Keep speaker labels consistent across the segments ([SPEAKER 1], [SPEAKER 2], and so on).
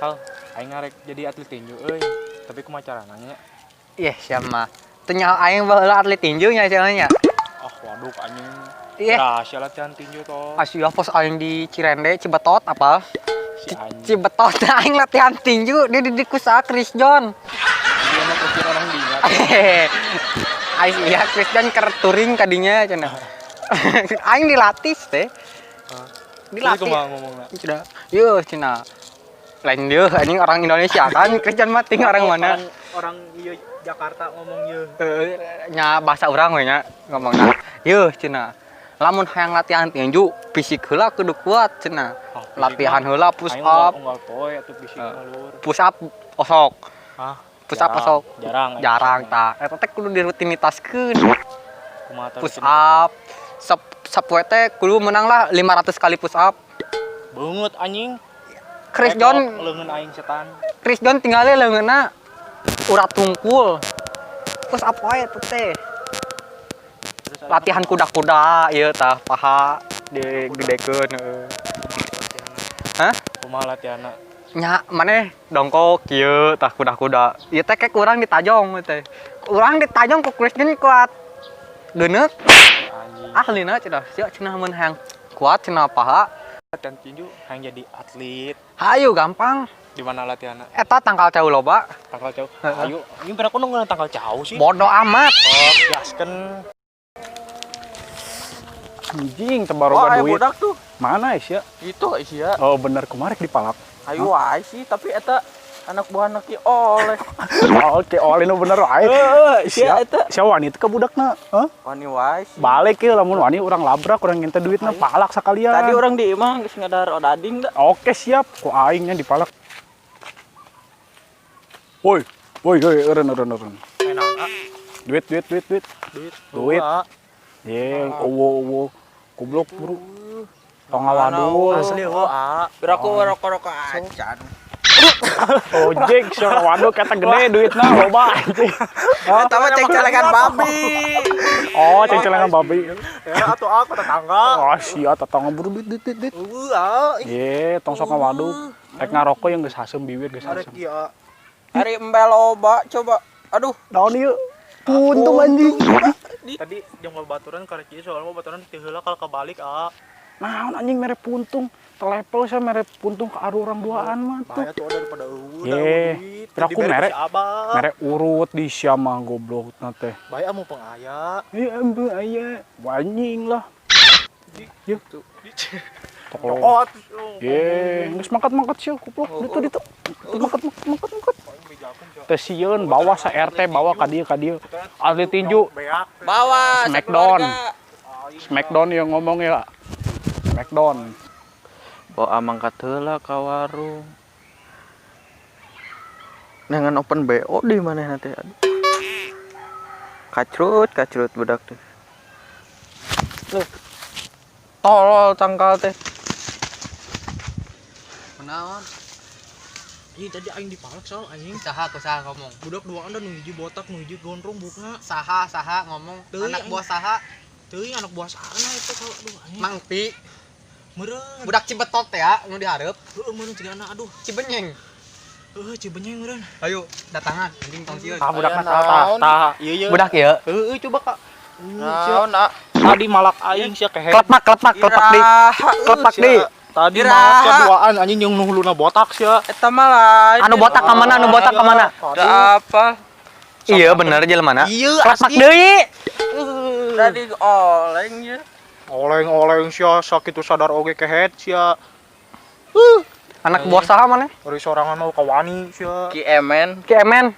[SPEAKER 1] Sal, aing ngarek jadi atlet tinju euy. Tapi kumaha carana nya?
[SPEAKER 2] Ih, sia mah. Teu nyaho aing baheula atlet tinju nya sia nya.
[SPEAKER 1] Ah, waduh anjing.
[SPEAKER 2] Iya.
[SPEAKER 1] Rahasia latihan tinju toh.
[SPEAKER 2] Asia pos aing di Cirende, Cibetot apa?
[SPEAKER 1] Si anjing.
[SPEAKER 2] Cibetot aing latihan tinju di didik ku saha, Chris John.
[SPEAKER 1] Dia mah Chris John orang dinya.
[SPEAKER 2] Aing iya Chris John keur touring kadinya cenah. Aing dilatih teh.
[SPEAKER 1] Dilatih.
[SPEAKER 2] Dilatih.
[SPEAKER 1] Kumaha ngomongna?
[SPEAKER 2] Cenah. Yeuh cenah. Lain deuh anjing orang Indonesia kan Chris John mah ting orang mana?
[SPEAKER 1] Orang ieu Jakarta ngomong ieu.
[SPEAKER 2] Nya bahasa urang we nya ngomongna. Yeuh cenah. Lamun hayang latihan tinju, fisik heula kudu kuat cenah.
[SPEAKER 1] Ah, fisik
[SPEAKER 2] Latihan
[SPEAKER 1] mah
[SPEAKER 2] heula push
[SPEAKER 1] aing
[SPEAKER 2] up,
[SPEAKER 1] unggal poe atuh fisik mah lur.
[SPEAKER 2] Push up osok.
[SPEAKER 1] Hah?
[SPEAKER 2] Push up
[SPEAKER 1] Jarang,
[SPEAKER 2] osok.
[SPEAKER 1] Jarang. Aing
[SPEAKER 2] Jarang
[SPEAKER 1] push up
[SPEAKER 2] tah. Eta teh kudu dirutinitaskeun.
[SPEAKER 1] mah. Kumaha tah
[SPEAKER 2] Push
[SPEAKER 1] rutinitas?
[SPEAKER 2] up. Sep sapoe teh kudu menang lah 500 kali push up.
[SPEAKER 1] Beungeut anjing.
[SPEAKER 2] Chris
[SPEAKER 1] Rekok
[SPEAKER 2] John
[SPEAKER 1] leungeun aing setan.
[SPEAKER 2] Chris John tinggalnya leungeunna urat tungkul. Push up wae tuh teh.
[SPEAKER 1] Terus aing
[SPEAKER 2] Latihan kuda-kuda ieu tah paha digedekeun heeh. Hah?
[SPEAKER 1] Kumaha latihanna?
[SPEAKER 2] Nya maneh dongkok kieu tah kuda-kuda. Ieu teh kayak urang ditajong teh. Urang ditajong ku Chris John kuat. Geuneut
[SPEAKER 1] Anjing.
[SPEAKER 2] Ahlina cenah. Sia cenah mun hayang kuat cenah paha.
[SPEAKER 1] Latihan tinju hayang jadi atlet.
[SPEAKER 2] Hayu gampang.
[SPEAKER 1] Di mana latihanna?
[SPEAKER 2] Eta tangkal cau loba.
[SPEAKER 1] Tangkal cau.
[SPEAKER 2] Heeh.
[SPEAKER 1] Ayo, ini berapa nunggu tangkal cau sih?
[SPEAKER 2] Bodoh amat.
[SPEAKER 1] Oh, gaskeun.
[SPEAKER 3] Anjing,
[SPEAKER 4] Wah,
[SPEAKER 3] tebaroga
[SPEAKER 4] aya
[SPEAKER 3] duit.
[SPEAKER 4] budak tuh.
[SPEAKER 3] Mana ya?
[SPEAKER 4] Itu sia.
[SPEAKER 3] Oh bener, kemarin dipalak.
[SPEAKER 4] Ayo wae sih, tapi eta anak buah anak ki oleh.
[SPEAKER 3] Oke, oleh nu bener wae.
[SPEAKER 4] Heeh, sia
[SPEAKER 3] Sia,
[SPEAKER 4] eta.
[SPEAKER 3] sia wani teh ka budakna. Hah?
[SPEAKER 4] Wani wae sih.
[SPEAKER 3] Balik ya lamun wani urang labrak, urang ngente duitna palak sakalian.
[SPEAKER 4] Tadi orang di imah geus ngadahar odading da.
[SPEAKER 3] Oke, siap. Ku aingnya dipalak. Woi, woi, woi, eureun, eureun, eureun.
[SPEAKER 1] Enak, ah.
[SPEAKER 3] Duit, duit, duit, duit.
[SPEAKER 1] Duit.
[SPEAKER 3] Duit.
[SPEAKER 1] Dua.
[SPEAKER 3] Ye, owo, owo. Goblok, bro. Tong ngawadul.
[SPEAKER 1] Asli oh, ah.
[SPEAKER 4] Piraku rokok-rokok acan.
[SPEAKER 3] Ojek, sia ngawadul kata gede duitna loba anjing.
[SPEAKER 4] Eta mah ceng-celengan babi.
[SPEAKER 3] Oh, ceng-celengan babi.
[SPEAKER 1] Ya atuh aku tetangga.
[SPEAKER 3] Oh, sia tetangga buru duit, duit, duit, duit.
[SPEAKER 1] Eueuh, ah.
[SPEAKER 3] Ye, tong sok ngawadul. Rek ngarokok yang geus haseum bibir geus
[SPEAKER 1] Arek
[SPEAKER 3] haseum.
[SPEAKER 1] ieu.
[SPEAKER 4] Ari embel loba coba. Aduh,
[SPEAKER 3] Naon ieu? Puntung anjing.
[SPEAKER 1] Tadi jeung babaturan karek ieu soalnya babaturan teu heula kalau kebalik ah.
[SPEAKER 3] Naon anjing mere puntung? Telepel saya mere puntung ke aru orang duaan mah tuh.
[SPEAKER 1] Bahaya tuh daripada eueuh
[SPEAKER 3] Ye,
[SPEAKER 1] da duit.
[SPEAKER 3] piraku
[SPEAKER 1] Dibere ku
[SPEAKER 3] mere.
[SPEAKER 1] si Abah.
[SPEAKER 3] Mere urut di sia mah goblok na teh.
[SPEAKER 1] Bae amu pengaya.
[SPEAKER 3] Iya, embe aya. Anjing lah. Yeuh. Tolong.
[SPEAKER 1] Oh,
[SPEAKER 3] Ye, geus mangkat-mangkat sia goblok. Ditu ditu. Mangkat mangkat mangkat mangkat. Teh sieun bawa sa RT bawa ka dieu ka dieu. Atlet tinju
[SPEAKER 1] Beak.
[SPEAKER 4] bawa
[SPEAKER 3] Smackdown.
[SPEAKER 4] sakeluarga.
[SPEAKER 3] Smackdown yang ngomong ya. Smackdown.
[SPEAKER 4] Bawa mangkat heula ka warung. Dengan open BO di mana nanti? Aduh. Kacrut, kacrut budak teh. Loh. Tolol tangkal teh.
[SPEAKER 2] Kunaon?
[SPEAKER 1] Ih, tadi aing dipalak soal anjing.
[SPEAKER 2] Saha ku saha ngomong?
[SPEAKER 1] Budak duaan da nu hiji botak, nu hiji gondrong bukna.
[SPEAKER 2] Saha saha ngomong?
[SPEAKER 1] Teuing,
[SPEAKER 2] Anak
[SPEAKER 1] anjing.
[SPEAKER 2] buah saha?
[SPEAKER 1] Teuing anak buah sana itu kalau aduh anjing.
[SPEAKER 2] Mang Pi.
[SPEAKER 1] Meureun.
[SPEAKER 2] Budak Cibetot ya nu dihareup.
[SPEAKER 1] Heueuh meureun cigana aduh.
[SPEAKER 2] Cibenyeng.
[SPEAKER 1] Heueuh Cibenyeng meureun.
[SPEAKER 2] Ayo datangan anjing tong sieun.
[SPEAKER 3] Ah budakna tah tah tah.
[SPEAKER 1] Ieu ieu.
[SPEAKER 2] Budak ieu.
[SPEAKER 1] Heueuh coba kak.
[SPEAKER 4] Naon, ah?
[SPEAKER 1] Tadi malak aing sia kehe.
[SPEAKER 2] Kelepak kelepak kelepak di. Kelepak di.
[SPEAKER 1] Tadi
[SPEAKER 4] Iraha.
[SPEAKER 1] malak sia duaan anjing jeung nu huluna botak sia.
[SPEAKER 4] Eta mah lain.
[SPEAKER 2] Anu botak ka mana? Anu botak ka mana?
[SPEAKER 4] Da apa?
[SPEAKER 2] Iya bener jelema mana?
[SPEAKER 1] Iya
[SPEAKER 2] Kelepak deui.
[SPEAKER 4] Tadi oleng ya.
[SPEAKER 1] Oleng-oleng sia sakitu sadar oge kehet sia.
[SPEAKER 2] Anak buah saha mana?
[SPEAKER 1] Dari sorangan mau kawani sia.
[SPEAKER 4] Ki Emen.
[SPEAKER 2] Ki Emen.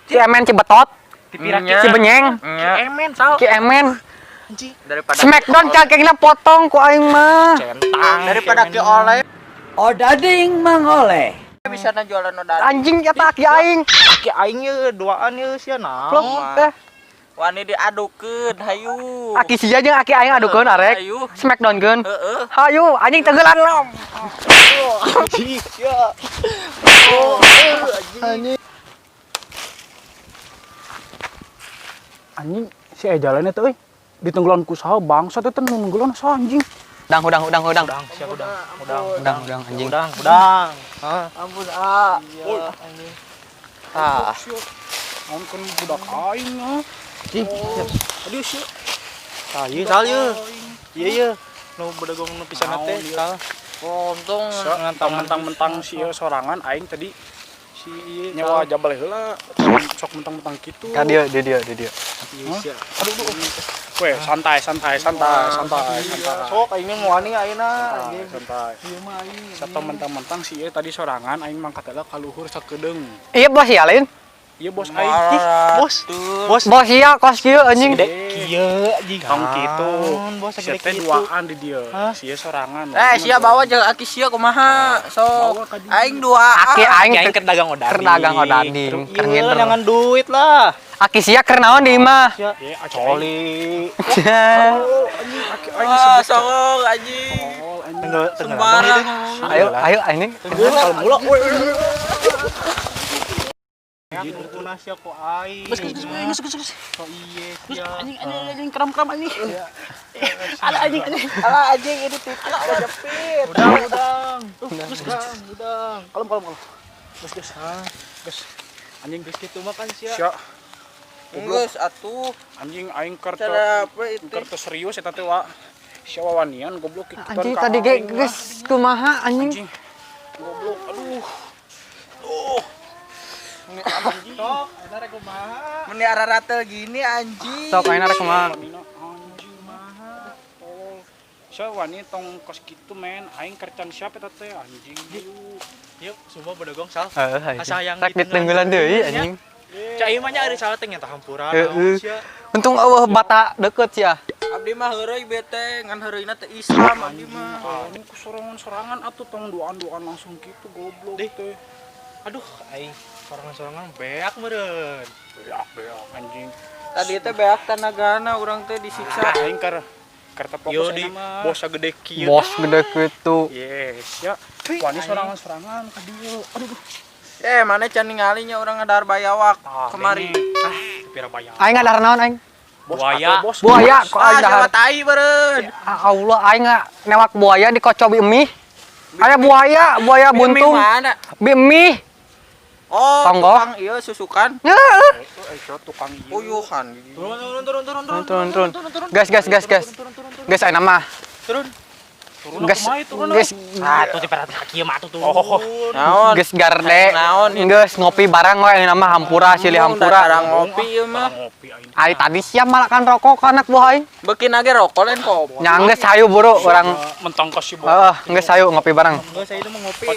[SPEAKER 2] Ki Emen Cibetot.
[SPEAKER 4] Nya.
[SPEAKER 2] Cibenyeng.
[SPEAKER 4] Nya.
[SPEAKER 1] Emen sal.
[SPEAKER 2] Ki Emen.
[SPEAKER 1] Anjing.
[SPEAKER 4] Daripada
[SPEAKER 2] Smackdown kakeknya potong ku aing mah.
[SPEAKER 1] Centang.
[SPEAKER 4] Daripada ki oleng
[SPEAKER 5] Odading Mang Oleh.
[SPEAKER 4] bisa na jualan odading.
[SPEAKER 2] Anjing eta aki aing.
[SPEAKER 1] Aki aing ye duaan ye sia naon.
[SPEAKER 2] Plok teh.
[SPEAKER 4] Wani diadukeun hayu.
[SPEAKER 2] Aki sia jeung aki aing adukeun arek.
[SPEAKER 4] Hayu.
[SPEAKER 2] Smackdown-keun.
[SPEAKER 4] Heeh.
[SPEAKER 2] Hayu anjing tenggelan lo.
[SPEAKER 1] Anjing sia.
[SPEAKER 3] Anjing Anjing si jalannya tuh euy. Ditenggelan ku saha bangsat eta nu nenggelan saha anjing.
[SPEAKER 2] Udang, udang, udang, udang.
[SPEAKER 1] Udang, siap udang. Udang,
[SPEAKER 2] Udang, udang anjing.
[SPEAKER 1] Udang, udang. Hah?
[SPEAKER 4] Ampun ah. Iya, anjing. Ah.
[SPEAKER 3] Naon kan budak aing ah. Aduh sia.
[SPEAKER 1] Tah, ieu sal ieu. Ieu ieu. Nu bedegong nu pisan teh, sal.
[SPEAKER 4] Untung
[SPEAKER 3] Mentang-mentang si ieu sorangan aing tadi
[SPEAKER 1] Si ieu
[SPEAKER 3] nyewa jabal heula sok mentang-mentang kitu.
[SPEAKER 2] Ka dieu, di dieu, di dieu.
[SPEAKER 3] Aduh, aduh. Weh, santai, santai, santai, santai, santai.
[SPEAKER 1] Sok aing mah wani ayeuna.
[SPEAKER 3] Santai, santai.
[SPEAKER 1] Ieu mah aing.
[SPEAKER 3] Satu mentang-mentang si ieu tadi sorangan aing mangkat heula ka luhur sakedeung.
[SPEAKER 2] Iya bos ya lain.
[SPEAKER 3] Ieu bos aing.
[SPEAKER 1] Ih, bos. Bos.
[SPEAKER 2] Bos iya kos kieu anjing.
[SPEAKER 1] Gede kieu anjing.
[SPEAKER 3] Tong kitu.
[SPEAKER 1] Bos
[SPEAKER 3] Si
[SPEAKER 1] gede
[SPEAKER 3] teh
[SPEAKER 1] kitu.
[SPEAKER 3] duaan di dieu.
[SPEAKER 1] Hah?
[SPEAKER 3] Si ieu sorangan.
[SPEAKER 4] Eh, sia bawa jeung aki sia kumaha? Sok
[SPEAKER 3] Bawa ka dieu.
[SPEAKER 4] aing dua.
[SPEAKER 2] Aki aing
[SPEAKER 1] Aing keur dagang odading.
[SPEAKER 2] Keur dagang odading, keur
[SPEAKER 1] Iya,
[SPEAKER 2] ngider.
[SPEAKER 1] jangan duit lah.
[SPEAKER 2] Aki sia keur naon di imah?
[SPEAKER 1] Sia.
[SPEAKER 3] Ye, aki aing.
[SPEAKER 1] Coli.
[SPEAKER 3] Anjing, aki aing
[SPEAKER 4] Ah,
[SPEAKER 3] disebut
[SPEAKER 4] songong anjing.
[SPEAKER 3] tolol anjing.
[SPEAKER 1] Tenggelam
[SPEAKER 4] Sembarang.
[SPEAKER 2] Ayo, ayo ini.
[SPEAKER 1] Kalau mula. Ya, sia ku aing.
[SPEAKER 3] Geus, geus, geus, geus, geus.
[SPEAKER 1] So iye sia.
[SPEAKER 3] Anjing, anjing, anjing, kram-kram anjing. Alah anjing, anjing.
[SPEAKER 4] Alah anjing ini titik kejepit.
[SPEAKER 1] Udang, udang.
[SPEAKER 3] Geus, geus.
[SPEAKER 1] Udang, udang.
[SPEAKER 3] Kalem, kalem, kalem. Geus, geus. Geus. Anjing,
[SPEAKER 1] Geus kitu mah kan sia.
[SPEAKER 3] sia.
[SPEAKER 4] Geus atuh.
[SPEAKER 3] Anjing aing keur teu
[SPEAKER 4] Cara apa itu?
[SPEAKER 3] keur teu serius eta teh wa. Sia wawanian goblok ikutan
[SPEAKER 2] Anjing
[SPEAKER 3] ka
[SPEAKER 2] tadi ge
[SPEAKER 3] aing lah.
[SPEAKER 2] geus kumaha anjing.
[SPEAKER 3] Anjing. Goblok, aduh. Duh.
[SPEAKER 1] Sok, eta rek kumaha?
[SPEAKER 4] Meni araratel gini anjing.
[SPEAKER 2] Sok ayeuna rek kumaha?
[SPEAKER 3] Anjing mah. Tolol. Sia wani tong kos kitu men, aing kercan siapa eta teh anjing.
[SPEAKER 1] Yuk, sumpah bedegong sal.
[SPEAKER 2] Heeh.
[SPEAKER 1] Asa hayang
[SPEAKER 2] Rek ditenggelan deui anjing.
[SPEAKER 1] Cai mah nya ari salah teh nyata hampura.
[SPEAKER 2] Heeh.
[SPEAKER 1] naon sia.
[SPEAKER 2] Untung eueuh bata deket sia.
[SPEAKER 4] Abdi mah heureuy bete ngan heureuyna teh Islam abdi mah.
[SPEAKER 3] Anjing ku sorangan-sorangan atuh tong duaan-duaan langsung gitu goblok
[SPEAKER 1] Dih.
[SPEAKER 3] teh.
[SPEAKER 1] Aduh, aing sorangan-sorangan beak meureun.
[SPEAKER 3] Beak beak anjing.
[SPEAKER 4] Tadi teh beak tanagana urang teh disiksa.
[SPEAKER 3] Aing keur keur teu fokus
[SPEAKER 1] Yo di
[SPEAKER 3] ayeuna mah.
[SPEAKER 1] bos gede kieu.
[SPEAKER 2] Bos gede kitu.
[SPEAKER 3] Yes, ya. Wani sorangan-sorangan ka dieu. Aduh. Duh.
[SPEAKER 4] Eh, mana can ningali nya urang ngadahar bayawak
[SPEAKER 3] Tah,
[SPEAKER 4] kemari.
[SPEAKER 3] ini.
[SPEAKER 1] Ah, pira bayar.
[SPEAKER 2] Aing ngadahar naon aing?
[SPEAKER 3] Bos
[SPEAKER 1] Buaya.
[SPEAKER 3] atuh, bos.
[SPEAKER 2] Buaya kok
[SPEAKER 4] Ah,
[SPEAKER 2] aing dahar.
[SPEAKER 4] siapa tai beureun.
[SPEAKER 2] Ah, Allah aing newak buaya dikocobi mie. Aya buaya, buaya
[SPEAKER 4] Mie
[SPEAKER 2] buntung.
[SPEAKER 4] mana?
[SPEAKER 2] Bi mie.
[SPEAKER 4] Oh,
[SPEAKER 2] Tonggo.
[SPEAKER 4] tukang ieu susukan.
[SPEAKER 2] Heeh.
[SPEAKER 3] Eh, tukang ieu.
[SPEAKER 4] Uyuhan.
[SPEAKER 1] Turun, turun, turun, turun, turun.
[SPEAKER 2] Turun, turun. Gas, gas, gas, gas. Gas ayeuna mah.
[SPEAKER 1] Turun.
[SPEAKER 3] Turun
[SPEAKER 2] Gas,
[SPEAKER 3] aku mah, turun.
[SPEAKER 2] gas,
[SPEAKER 1] Ah, tuh diperat kaki mah atuh turun.
[SPEAKER 3] Oh.
[SPEAKER 4] Naon?
[SPEAKER 2] gas garde.
[SPEAKER 4] Naon ieu?
[SPEAKER 2] Geus ngopi bareng we ayeuna mah hampura silih hampura.
[SPEAKER 4] Cara ngopi ieu mah.
[SPEAKER 3] Ngopi aing.
[SPEAKER 2] Ari tadi siap malakan rokok ka anak buah aing.
[SPEAKER 4] Beukin age rokok lain kopi.
[SPEAKER 2] Nya geus hayu buru urang.
[SPEAKER 3] Mentang ka si bos.
[SPEAKER 2] Heeh, geus hayu ngopi bareng.
[SPEAKER 1] Enggak, saya itu mau ngopi.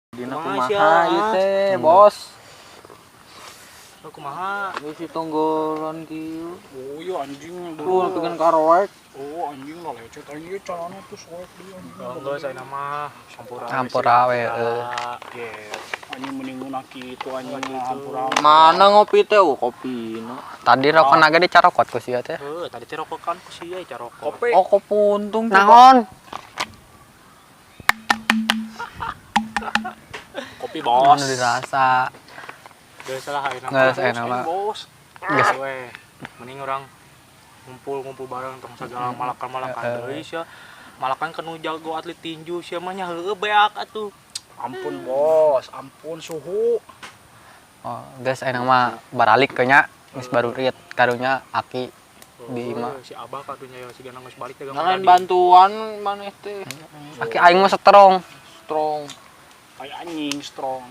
[SPEAKER 4] Dina
[SPEAKER 1] Kumaha
[SPEAKER 4] kumaha ieu teh, Bos?
[SPEAKER 1] Lu kumaha?
[SPEAKER 4] Geus ditonggolan kieu.
[SPEAKER 3] Oh iya anjing.
[SPEAKER 4] Tuh pengen karoek.
[SPEAKER 3] Oh anjing lah lecet anjing ieu calana tuh soek deui anjing.
[SPEAKER 1] Enggak, saya nama hampura.
[SPEAKER 2] Hampura we, heeh.
[SPEAKER 3] Anjing mending ngeunah kitu anjing hampura.
[SPEAKER 4] Mana ngopi teh? Oh, kopi.
[SPEAKER 2] Tadi rokok naga dicarokot ku sia teh.
[SPEAKER 1] Heuh, tadi teh rokokan ku sia carokot.
[SPEAKER 3] Kopi.
[SPEAKER 4] Oh, kopi untung tuh.
[SPEAKER 2] Naon?
[SPEAKER 3] Kopi bos.
[SPEAKER 2] Anu dirasa.
[SPEAKER 1] Geus lah ayeuna.
[SPEAKER 2] Geus ayeuna mah.
[SPEAKER 3] Bos.
[SPEAKER 2] Geus.
[SPEAKER 1] We, mending orang ngumpul-ngumpul bareng tong sagala malakan-malakan deui sia. Malakan kanu jago atlet tinju sia mah nya heueuh beak atuh.
[SPEAKER 3] Ampun bos, ampun suhu.
[SPEAKER 2] Oh, geus ayeuna mah baralik ke nya geus barurit karunya aki di imah.
[SPEAKER 1] Si Abah kadunya ya sigana geus balik dagang
[SPEAKER 4] Ngalain bantuan maneh teh.
[SPEAKER 2] Aki aing mah strong.
[SPEAKER 4] Strong.
[SPEAKER 3] Kayak anjing strong.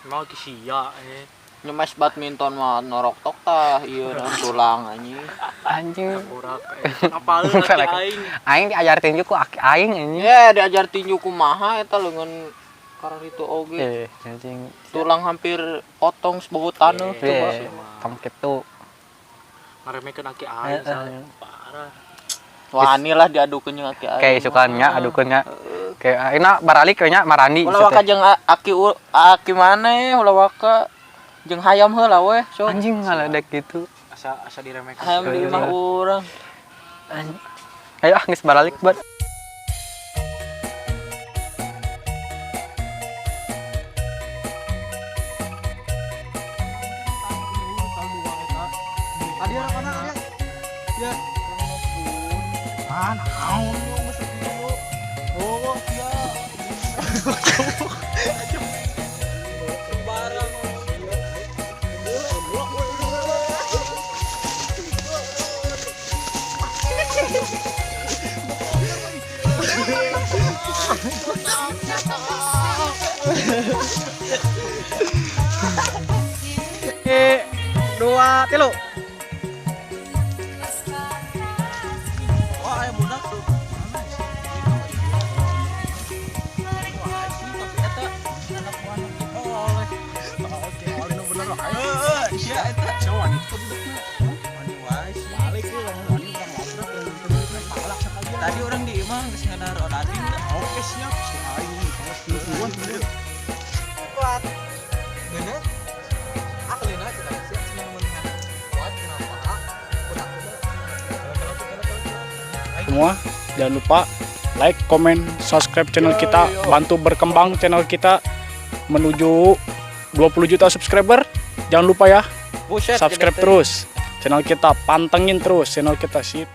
[SPEAKER 1] Mau ki sia eh.
[SPEAKER 4] Nyemes badminton mah norok tok tah ieu nah, tulang anjing.
[SPEAKER 2] Anjing.
[SPEAKER 1] Urak. Apaleun aki aing.
[SPEAKER 2] Aing diajar tinju ku aki aing anjing.
[SPEAKER 4] Ye, diajar tinju kumaha eta leungeun kararitu oge.
[SPEAKER 2] Eh, anjing.
[SPEAKER 4] Tulang hampir potong sebahu taneuh coba.
[SPEAKER 2] Eh, tong kitu.
[SPEAKER 1] Ngaremekeun aki aing
[SPEAKER 2] Heeh.
[SPEAKER 1] parah.
[SPEAKER 4] Wani lah diadukeun jeung aki aing.
[SPEAKER 2] Kayak sukan nya adukeun nya. Kayak ayeuna baralik we nya marandi.
[SPEAKER 4] Ulah waka jeung aki aki maneh ulah waka jeung hayam heula we sok.
[SPEAKER 2] Anjing ngaledek gitu.
[SPEAKER 1] Asa asa diremehkeun.
[SPEAKER 4] Hayam di imah urang.
[SPEAKER 2] Ayo ah geus baralik buat.
[SPEAKER 3] Ah, naon lu geus
[SPEAKER 2] Dua, tilu.
[SPEAKER 4] Wah, aya budak tuh. Wah, sih, tapi eta anak anak oleh.
[SPEAKER 3] Oke, oleh nu bener wae.
[SPEAKER 4] Heeh, sia eta.
[SPEAKER 3] Sia wani teu budakna.
[SPEAKER 4] Wani wae sih.
[SPEAKER 3] Balik we lamun wani urang labrak urang palak sakalian.
[SPEAKER 4] Tadi orang di imah geus ngadar odading dah.
[SPEAKER 3] Oke, siap. Si aing kawas tiluan.
[SPEAKER 4] Kuat. Bener? Aklina kita sih cenah mendingan kuat kenapa? Kuda-kuda.
[SPEAKER 3] Semua jangan lupa like, comment, subscribe channel kita, bantu berkembang channel kita menuju 20 juta subscriber. Jangan lupa ya,
[SPEAKER 4] Buset,
[SPEAKER 3] subscribe
[SPEAKER 4] jadi teh.
[SPEAKER 3] terus channel kita, pantengin terus channel kita sip.